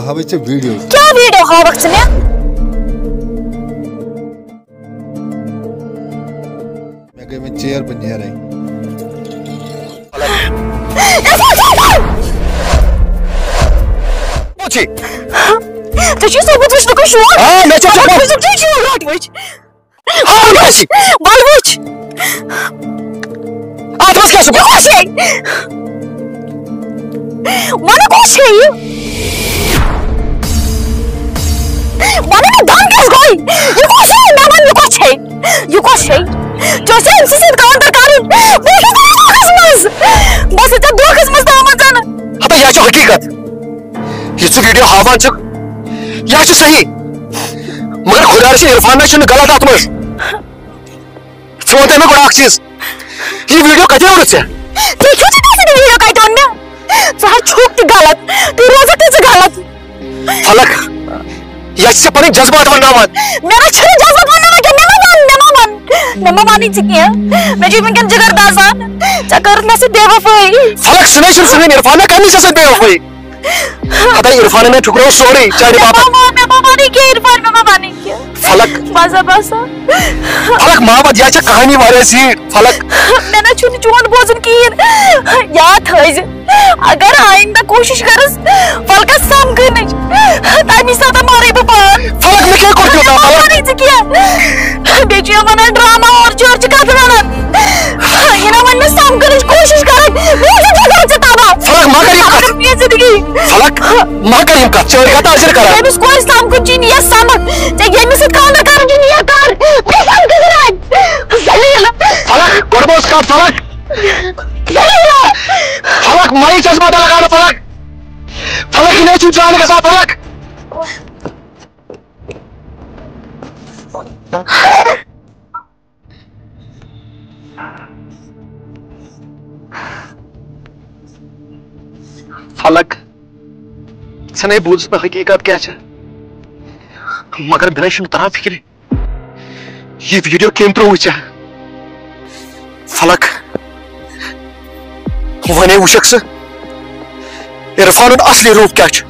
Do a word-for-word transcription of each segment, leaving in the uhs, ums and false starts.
ہاوے ژےٚ ویڈیو۔ کیٛاہ ویڈیو ہاوکھ ژٕ مےٚ؟ مےٚ گٔے وۄنۍ ژیر، بہٕ نیرے۔ ژےٚ چھُے ثوبوٗت وٕچھنُکُے شوق؟ آ، مےٚ چھُ ثوبوٗت۔ ثوبوٗت وٕچھنُکُے شوق، رَٹ وٕچھ۔ آ، مےٚ چھِ۔ وَلہٕ وٕچھ۔ اَتھ منٛز کیٛاہ چھُ؟ یہِ کۄس چھے؟ وَنہٕ کۄس چھے یہِ؟ وَنہٕ مےٚ دَم کیٛاہ گوٚو؟ یہِ کۄس چھے؟ مےٚ وَن، یہِ کۄس چھے؟ یہِ کۄس چھے؟ ژےٚ ٲسۍ أمۍ سٕے سۭتۍ خانٛدر کَرُن۔ بہٕ چھُس دُکھَس منٛز۔ بہٕ ٲسٕس ژےٚ دُکھَس منٛز تھاوان زَنہٕ۔ ہتا، یہِ ہا چھُ حقیٖقت۔ یہِ ژٕ ویڈیو ہاوان چھُکھ، یہِ ہا چھُ صحیح۔ مگر خۄدا رٔچھِن، عرفان نہ چھُنہٕ غلط اَتھ منٛز۔ ژٕ وَن تہٕ مےٚ گۄڈٕ اَکھ چیٖز، یہِ ویڈیو کَتہِ اوٚنُتھ ژےٚ؟ تُہۍ چھِو تہِ تَتھ سۭتۍ ویڈیو کَتہِ اوٚن مےٚ؟ ژٕ حظ چھُکھ تہِ غلط، تُہۍ روزُکھ تہِ ژٕ غلط۔ فلک، یہِ چھِ ژےٚ پَنٕنۍ جذبات وَنناوان۔ مےٚ نہ چھِنہٕ جذبات وَنناوان کینٛہہ، مےٚ مہ وَن، مےٚ مہ وَن، مےٚ مہ وَنٕے ژٕ کینٛہہ۔ مےٚ چھُے وٕنکٮ۪ن جِگر دَزان، ژےٚ کٔرٕتھ مےٚ سۭتۍ بے وفٲیی۔ فلک، سُہ نَے چھُنہٕ سُہ وۄنۍ عرفان، مےٚ کَمہِ سۭتۍ سۭتۍ بے وفٲیی؟ ہتا، عرفانن ہے ٹھُکرو سورُے چانہِ مےٚ باپتھ۔ مہ وَن، مےٚ مہ وَنٕے کینٛہہ عرفان، مےٚ مہ وَنٕے کینٛہہ۔ فلک۔ باسا، باسا۔ فلک، محبت، یہِ چھےٚ کہانی واریاہ زیٖٹھ۔ فلک۔ مےٚ نہ چھُنہٕ چون بوزُن کِہیٖنۍ۔ یاد تھٲیزِ، اگر آیندہ کوٗشِش کٔرٕس فلکس سمکھنٕچ، تَمی ساتہٕ مارے بہٕ پان۔ فلک، مےٚ کیٛاہ کوٚر تیوٗتاہ؟ مےٚ مہ فلک۔ وَنٕے ژٕ کینٛہہ۔ بیٚیہِ چھُ یِوان ڈرامہ اورٕ یورٕ چھِ کَتھٕ وَنان۔ یہِ نہ وۄنۍ مےٚ سمکھنٕچ کوٗشِش کَران۔ بہٕ چھُس ژےٚ کَران ژےٚ تباہ۔ فلک، مہ کر یِم کَتھٕ۔ ژٕ میٛٲنۍ زندگی۔ فلک، مہ کر یِم کَتھٕ۔ ژےٚ ٲسۍ گژھان أجِر کَران۔ ییٚمِس کورِ سمکھُن چھُے نہٕ یَتھ سمکھ۔ ژےٚ ییٚمِس سۭتۍ خانٛدر کَرُن چھُے نہٕ یَتھ کَر۔ بہٕ سمکھٕ ژٕ وۄنۍ۔ ذلیٖل۔ فلک، گۄڈٕ بوز کَتھ، فلک۔ ذلیٖل۔ فلک، مہ یہِ چشمہ تہِ لگاونہٕ، فلک۔ فلک، یہِ نَے چھُنہٕ جان گژھان، فلک۔ فلک، ژےٚ نے بوٗزُتھ مےٚ حقیٖقت کیٛاہ چھےٚ، مگر مےٚ نے چھُنہٕ تران فِکرِ، یہِ ویٖڈیو کٔمۍ ترٛووُے ژےٚ؟ فلک، وۄنۍ وٕچھکھ ژٕ عرفانُن اصلی روٗپ کیٛاہ چھُ۔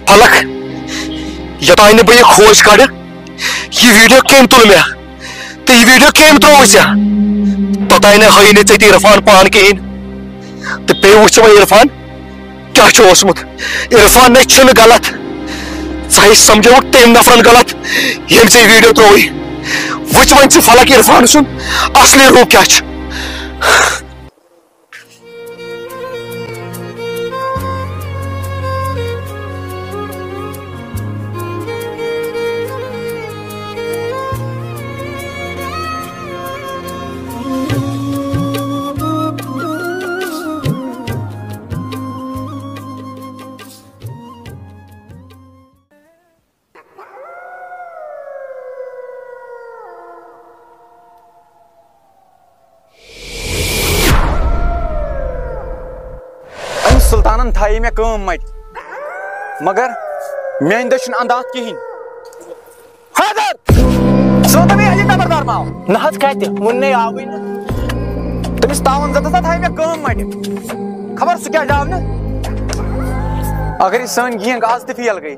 فلک، یوٚتانۍ نہٕ بہٕ یہِ کھوج کڑٕ، یہِ ویٖڈیو کٔمۍ تُل مےٚ؟ تہٕ یہِ ویٖڈیو کٔمۍ ترٛووُے ژےٚ؟ توٚتانۍ نہٕ ہٲیی نہٕ ژےٚ تہِ عرفان پان کِہیٖنۍ۔ تہٕ بیٚیہِ وٕچھ ژٕ وۄنۍ عرفان کیٛاہ چھُ اوسمُت۔ عرفان نَے چھُنہٕ غلط، ژٕ ہے سمجھوُکھ تٔمۍ نفرن غلط، ییٚمۍ ژےٚ یہِ ویٖڈیو ترٛووُے۔ وٕچھ وۄنۍ ژٕ فلک عرفان سُنٛد اصلی روٗپ کیٛاہ چھُ۔ أمۍ سُلطانن تھایے مےٚ کٲم مَٹہِ، مگر میٛانہِ دٔچھُن اندھ آو کِہیٖنۍ۔ حیدر! ژٕ وَن تہٕ مےٚ، علی تبردار ما آو؟ نہ حظ، کَتہِ؟ وُنہِ آوٕے نہٕ۔ تٔمِس تاوَن زَدَس ہا تھایے مےٚ کٲم مَٹہِ۔ خبر سُہ کیٛازِ آو نہٕ؟ اگر یہِ سٲنۍ gang آز تہِ fail گٔے۔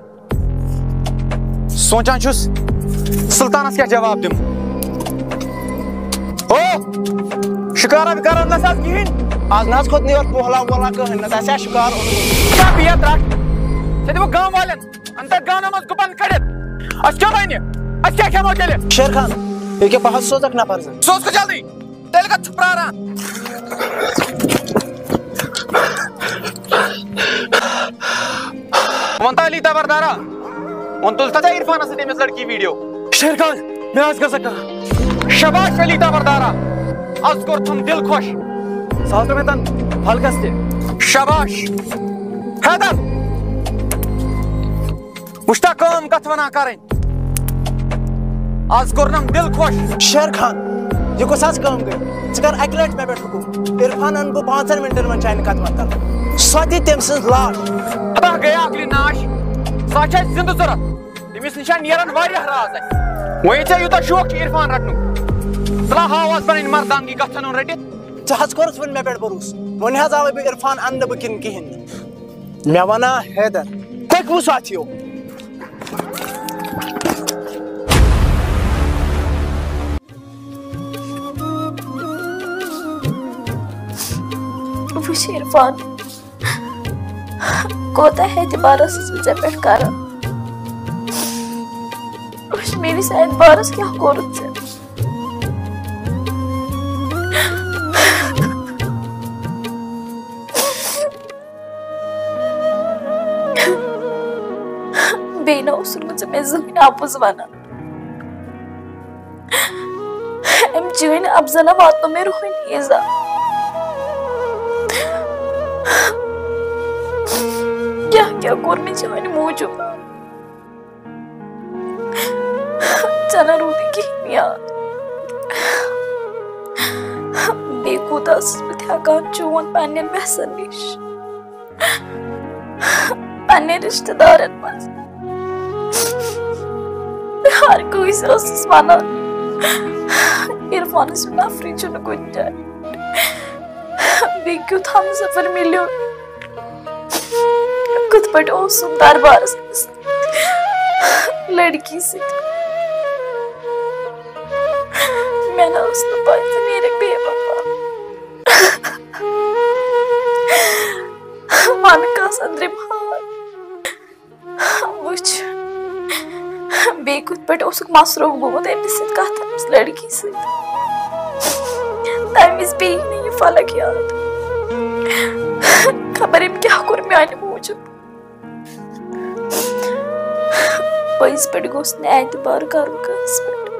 سونٛچان چھُس، سُلطانَس کیٛاہ جواب دِمہٕ۔ او، شِکارا وِکارا نہ سا آز کِہیٖنۍ۔ آز نہ حظ کھوٚت نہٕ یورٕ پوہلا ووہلا کٕہٕنۍ، نہ تہٕ آسہِ ہا شِکار اوٚنمُت۔ کیٛاہ بِہِتھ رَٹھ؟ ژےٚ دِمو گام والٮ۪ن اَنتَر گانَن منٛز گُپَن کٔڑِتھ۔ اَسہِ کیٛاہ بَنہِ؟ اَسہِ کیٛاہ کھٮ۪مو تیٚلہِ؟ شیر خان، ییٚکیٛاہ بہٕ حظ سوزَکھ نفر زَن۔ سوز کھہٕ جلدی۔ تیٚلہِ کَتھ چھُ پرٛاران؟ وَن تہٕ علی تبردارا، وۄنۍ تُل تہٕ ژےٚ عرفانَس سۭتۍ أمِس لڑکی video۔ شیر خان، مےٚ حظ کٔر سۄ کٲم۔ شاباش علی تبردارا، آز کوٚرتھَم دِل خۄش۔ سُہ حظ ترٛوو مےٚ تَن فلکَس تہِ۔ شاباش۔ حیدر، وٕچھتا کٲم کَتھ وَنان کَرٕنۍ؟ آز کوٚرنَم دِل خۄش۔ شیر خان، یہِ کۄس حظ کٲم گٔے؟ ژٕ کر اَکہِ لَٹہِ مےٚ پٮ۪ٹھ حُکُم۔ عرفان اَنہٕ بہٕ پانٛژَن مِنٹَن منٛز چانہِ قدمَن تَل۔ سۄ تہِ تٔمۍ سٕنٛز لاش۔ تَتھ گٔیے عقلہِ ناش۔ سۄ چھِ اَسہِ زِندٕ ضوٚرَتھ۔ تٔمِس نِش چھا نیران واریاہ راز اَسہِ۔ وۄنۍ ژےٚ یوٗتاہ شوق چھُ عرفان رَٹنُک، ژٕ لا ہاو آز پَنٕنۍ مردانگی کَتھ ژھٕنُن رٔٹِتھ۔ ژےٚ حظ کوٚرُتھ وۄنۍ مےٚ پٮ۪ٹھ بروسہٕ۔ وۄنۍ حظ آوَے بہٕ عرفان اَننہٕ بہٕ کِنہٕ کِہیٖنۍ نہٕ۔ مےٚ وَنا حیدر، پٔکِو ساتھیو۔ وٕچھ عرفان، کوتاہ اعتبار ٲسٕس بہٕ ژےٚ پٮ۪ٹھ کران۔ وٕچھ میٲنِس اعتبارس کیٛاہ کوٚرُتھ ژےٚ۔ بیٚیہِ نہ اوسُکھ نہٕ ژٕ مےٚ زٕہٕنۍ اَپُز وَنان۔ أمۍ چٲنۍ اَپزَن واتنو مےٚ روحٲنی ایٖزا۔ کیٛاہ کیٛاہ کوٚر مےٚ چانہِ موٗجوٗب؟ ژےٚ نہ روٗدُے کِہیٖنۍ یاد۔ بیٚیہِ کوٗتاہ ٲسٕس بہٕ تھٮ۪کان چون پنٛنٮ۪ن وٮ۪سَن نِش، پنٛنٮ۪ن رِشتہٕ دارَن منٛز۔ ہر کٲنٛسہِ ٲسٕس وَنان، عرفانَس ہیوٗ نفری چھُنہٕ کُنہِ جایہِ۔ بیٚیہِ کیُتھ ہمسفر مِلیو، کِتھ پٲٹھۍ اوس سُہ دربارس منٛز لڑکی سۭتۍ؟ مےٚ نہ ٲس نہٕ پَے ژٕ نیرکھ بے وفا۔ وَنہٕ کَس أنٛدرِم حال۔ وٕچھ، بیٚیہِ کِتھ پٲٹھۍ اوسُکھ مصروٗف گوٚمُت أمِس سۭتۍ کَتھ، أمِس لڑکی سۭتۍ۔ تَمہِ وِزِ پیٚیہِ نہٕ یہِ فلک یاد۔ خبر أمۍ کیٛاہ کوٚر میٛانہِ موٗجوٗب۔ پٔزۍ پٲٹھۍ گوٚژھ نہٕ اعتبار کَرُن کٲنٛسہِ پٮ۪ٹھ۔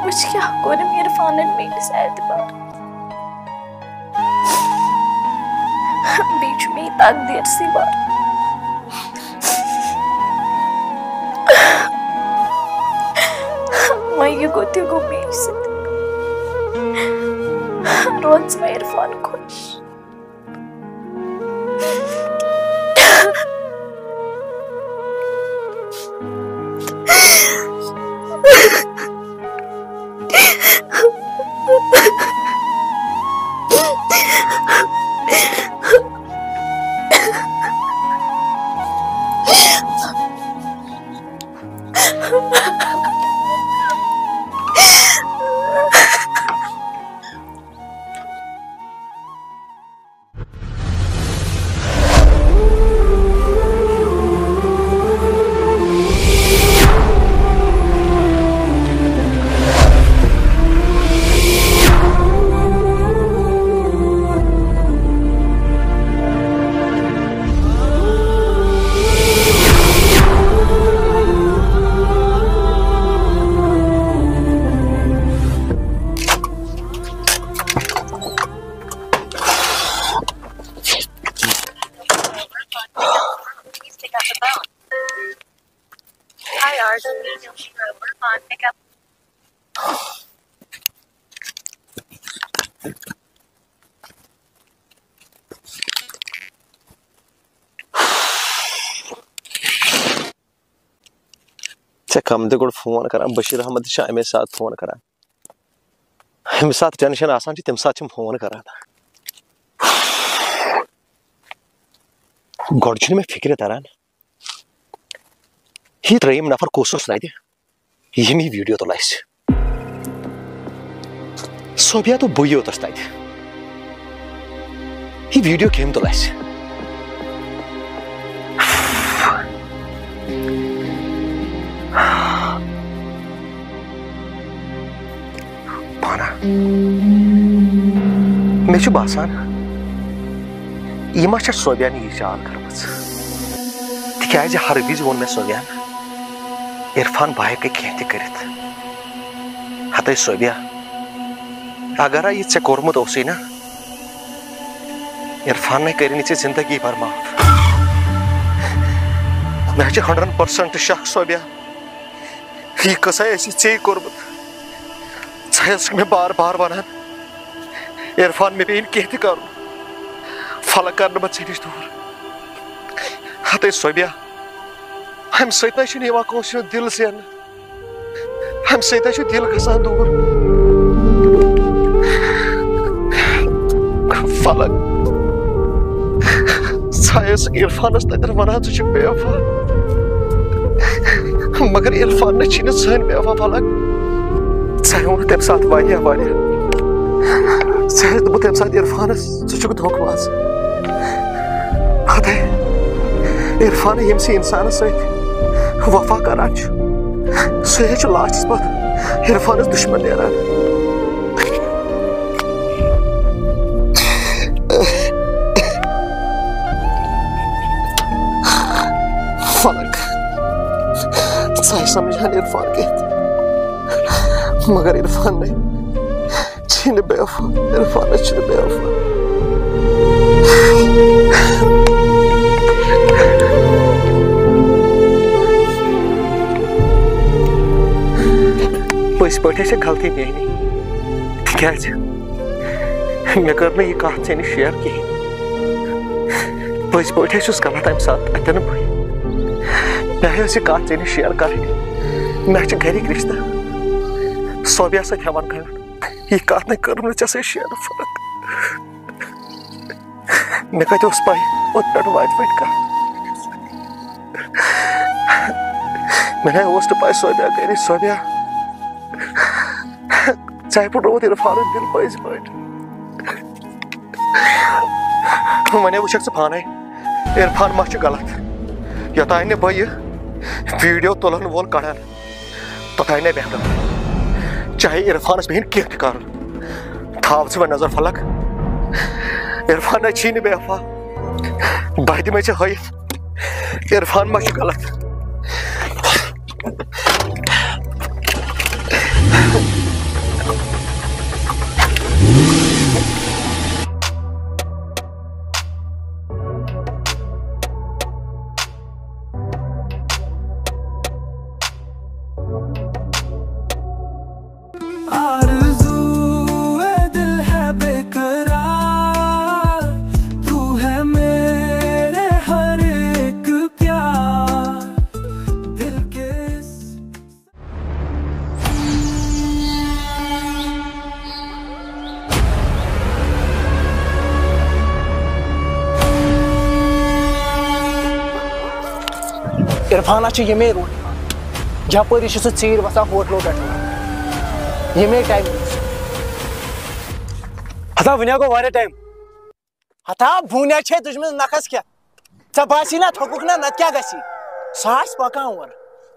وٕچھ کیٛاہ کوٚرُم عرفانن میٲنِس اعتبارس۔ بیٚیہِ چھُ مےٚ یہِ تقدیٖرسٕے وَرُن۔ وۄنۍ یہِ گوٚو تہِ گوٚو مے سۭتۍ۔ روز ژٕ مےٚ عرفان خۄش۔ ژےٚ کم تہِ گۄڈٕ فون کران، بشیر احمد تہِ چھُ امے ساتہٕ فون کران۔ ییٚمہِ ساتہٕ ٹینشن آسان چھُ، تَمہِ ساتہٕ چھِم فون کران۔ گۄڈٕ چھُنہٕ مےٚ فِکرِ تران، یہِ ترٛیٚیِم نفر کُس اوس تَتہِ، ییٚمۍ یہِ ویٖڈیو تُل اَسہِ۔ صوبیا تہٕ بٕے یوت اوس تَتہِ۔ یہِ ویٖڈیو کٔمۍ تُل اَسہِ؟ پانا۔ مےٚ چھُ باسان، یہِ ما چھےٚ صوبیانہِ یہِ چال کٔرمٕژ۔ تِکیٛازِ ہر وِزِ ووٚن مےٚ صوبیان، عرفان بھاے ہیٚکہِ کینٛہہ تہِ کٔرِتھ۔ ہتے صوبیا، اگر ہا یہِ ژےٚ کوٚرمُت اوسُے نا، عرفان نے کٔرِنٕے ژےٚ زندگی بھر معاف۔ مےٚ چھُ ہنڈریڈ پٔرسنٹ شک صوبیا۔ یہِ قصے ٲسی ژےٚ کوٚرمُت۔ ژٕ ٲسٕکھ مےٚ بار بار ونان، عرفان، مےٚ پیٚیہِ نہٕ کینٛہہ تہِ کرُن۔ فلک کرنہٕ بہٕ ژےٚ نِش دوٗر۔ ہتے صوبیا، امہِ سۭتۍ نہ چھُنہٕ یِوان کٲنٛسہِ ہُنٛد دِل زیننہٕ۔ امہِ سۭتۍ چھُ دِل گژھان دوٗر۔ فلک، ژٕ ٲسٕکھ عرفانس تتٮ۪ن ونان، ژٕ چھُکھ بے وفا۔ مگر عرفان نہ چھُنہٕ زٕہٕنۍ بے وفا، فلک۔ تۄہہِ ووٚنوٕ تَمہِ ساتہٕ واریاہ، واریاہ۔ ژےٚ ٲسۍ دوٚپمُت تَمہِ ساتہٕ عرفانَس، "ژٕ چھُکھ دھوکہٕ باز۔" ہتے، عرفان ییٚمہِ سٕے اِنسانَس سۭتۍ وفا کران چھُ، سُے حظ چھُ لاسٹَس پَتہٕ عرفانَس دُشمَن نیران۔ فلک، ژٕ آے سمجھان عرفان کِتھ، مگر عرفان نے چھِنہٕ بے وفا، عرفانس چھِنہٕ بے وفا۔ پٔزۍ پٲٹھۍ چھےٚ غلطی میٛٲنی، تِکیٛازِ مےٚ کٔر نہٕ یہِ کتھ ژےٚ نِش شیر کِہیٖنۍ۔ پٔزۍ پٲٹھۍ چھُس غلط امہِ ساتہٕ، اتٮ۪ن بٕے۔ مےٚ ٲس یہِ کتھ ژےٚ نِش شیر کرٕنۍ۔ مےٚ چھِ گرِکۍ رشتہٕ۔ صوبیا سۭتۍ ہٮ۪وان کرُن۔ یہِ کتھ نَے کٔرٕم نہٕ ژےٚ سۭتۍ شیر، فلک۔ مےٚ کتہِ اوس پَے، اوٚت پٮ۪ٹھ واتہِ وۄنۍ کتھ۔ مےٚ نَے اوس نہٕ پَے صوبیا کرِ، صوبیا۔ ژےٚ پٮ۪ٹھ رووُتھ عرفانُن دِل پٔزۍ پٲٹھۍ۔ وۄنۍ وٕچھکھ ژٕ پانے، عرفان ما چھُ غلط؟ یوٚتانۍ نہٕ بہٕ یہِ ویڈیو تُلن وول کڑان، توٚتانۍ نَے بیٚہمہٕ نہٕ۔ چاہے عرفانس پیٚیِن کینٛہہ تہِ کرُن۔ تھاو ژٕ وۄنۍ نظر فلک۔ عرفان نَے چھی نہٕ بے وفا۔ بہٕ دِمے ژےٚ ہٲیِتھ۔ عرفان ما چھُ غلط؟ آرزو اے دل ہے بے قرار، تو ہے میرے ہر ایک پیار، دل کے اس عرفانہ چھِ ییٚمے روڈ یِوان، یپٲری چھُ سُہ ژیٖرۍ وَسان ہوٹلو پٮ۪ٹھ، ییٚمے ٹایمہِ۔ ہتا وٕنہِ گوٚو واریاہ ٹایم۔ ہتا بوٗنیا چھے تُجمٕژ نَکھَس کھٮ۪تھ۔ ژےٚ باسی نا تھوٚکُکھ نا، نَتہٕ کیٛاہ گژھی؟ سُہ آسہِ پَکان اورٕ۔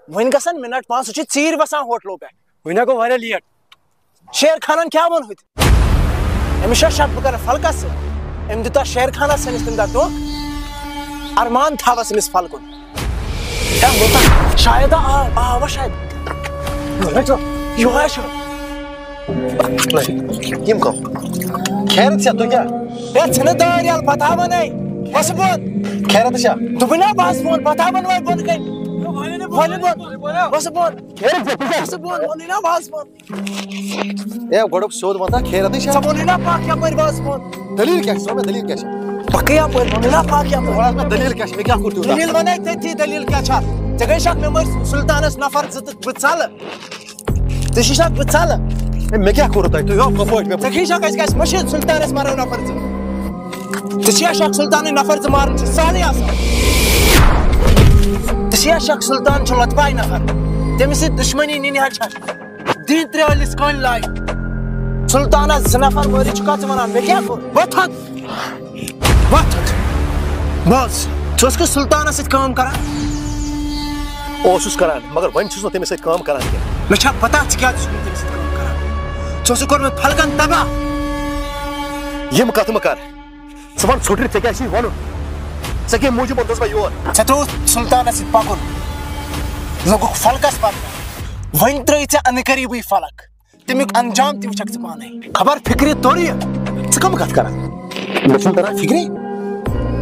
وۄنۍ گژھن مِنٹ پانٛژھ، سُہ چھُ ژیٖرۍ وَسان ہوٹلو پٮ۪ٹھ۔ وٕنہِ گوٚو واریاہ لیٹ۔ شیر خانن کیٛاہ ووٚن ہُتہِ؟ أمِس چھا شک بہٕ کرٕ فلکس سۭتۍ؟ أمۍ دیُتا شیر خانس سٲنِس تَمہِ دۄہ دھوکہٕ۔ ارمان تھاوس أمِس فلکُن۔ ہے، ووٚن تہ، شاید آو، آو وۄنۍ شاید۔ یِہوٚے چھُ۔ یِم کم؟ خیرت چھا، تُہۍ کیٛاہ؟ ہے، ژھٕنہٕ دٲرۍ یَلہٕ، پتہٕ ہا وَنے۔ وَسہٕ بۄن۔ خیرت چھا؟ دوٚپُے نا بہٕ ہَس بۄن، پتہٕ ہا وَنہٕ وۄنۍ بۄن کَنہِ۔ وَنہٕ بۄن۔ وَسہٕ بۄن۔ خیرت چھا، تُہۍ کیٛاہ؟ وَسہٕ بۄن، وَنٕے نا بہٕ ہَس بۄن۔ اے، گۄڈٕ سیوٚد وَن تہ، خیرتٕے چھا؟ ژےٚ ووٚنُے نا پَکھ یَپٲرۍ وازٕ بۄن۔ دٔلیٖل کیٛاہ چھِ؟ ژٕ وَن مےٚ دٔلیٖل کیٛاہ چھِ؟ پَکھ یَپٲرۍ، ووٚنُے نا پَکھ یَپٲرۍ۔ وَلہٕ حظ مےٚ دٔلیٖل کیٛاہ چھِ؟ مےٚ کیٛاہ کوٚر تیوٗتاہ؟ دٔلیٖل وَنے تٔتھی، دٔلیٖل کیٛاہ چھےٚ؟ ژےٚ گٔے شک مےٚ مٲرۍ سُلطانَس نفر زٕ تہٕ بہٕ ژَلہٕ۔ ژےٚ چھِ شک بہٕ ژَلہٕ؟ اے، مےٚ کیٛاہ کوٚرُو تۄہہِ؟ تُہۍ ہو کَپٲٹھۍ مےٚ؟ ژےٚ گٔے شک أسۍ گژھِ مٔشیٖد سُلطانَس مَرو نفر زٕ؟ ژےٚ چھِ یا شک سُلطانٕنۍ نفر زٕ مارٕنۍ چھِ سہلٕے آسان؟ ژےٚ چھِ یا شک سُلطان چھُ لۄتہٕ پاے نفر؟ تٔمِس سۭتۍ دُشمنی نِنہِ ہا چھا؟ دِنۍ ترٛےٚ ٲلِس کٔنۍ لاگہِ۔ سُلطانس زٕ نفر مٲرِتھ چھُکھا ژٕ وَنان مےٚ کیٛاہ کوٚر؟ وۄتھ تھوٚد۔ وۄتھ تھوٚد۔ بوز، ژٕ اوسکھٕ سُلطانس سۭتۍ کٲم کران؟ اوسُس کران، مگر وۄنۍ چھُس نہٕ تٔمِس سۭتۍ کٲم کران کینٛہہ۔ مےٚ چھا پتہ ژٕ کیٛازِ چھُکھ نہٕ تٔمِس سۭتۍ کٲم کران؟ ژٕ اوسُکھ کوٚرمُت فلکن تباہ۔ یِم کتھٕ مہٕ کر۔ ژٕ وَن ژھوٚٹرِ، ژےٚ کیٛاہ چھُے وَنُن؟ ژےٚ کَمہِ موٗجوٗب اوٚنتھَس بہٕ یور؟ ژےٚ ترٛووُتھ سُلطانَس سۭتۍ پَکُن، لوٚگُکھ فلکَس پَکناوُن۔ وۄنۍ ترٛٲوِتھ ژےٚ اَنہٕ قریٖبٕے فلک، تَمیُک اَنجام تہِ وٕچھَکھ ژٕ پانَے۔ خبر فِکرِ توٚر یہِ؟ ژٕ کَم کَتھ کَران؟ مےٚ چھُنہٕ تَران فِکرِ۔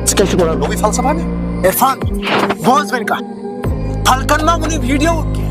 ژٕ کیٛاہ چھُکھ وَنان؟ نوٚوُے فلسفہ مےٚ؟ عرفان، بوز وۄنۍ کَتھ۔ فلکَن ما ووٚنُے ویٖڈیو؟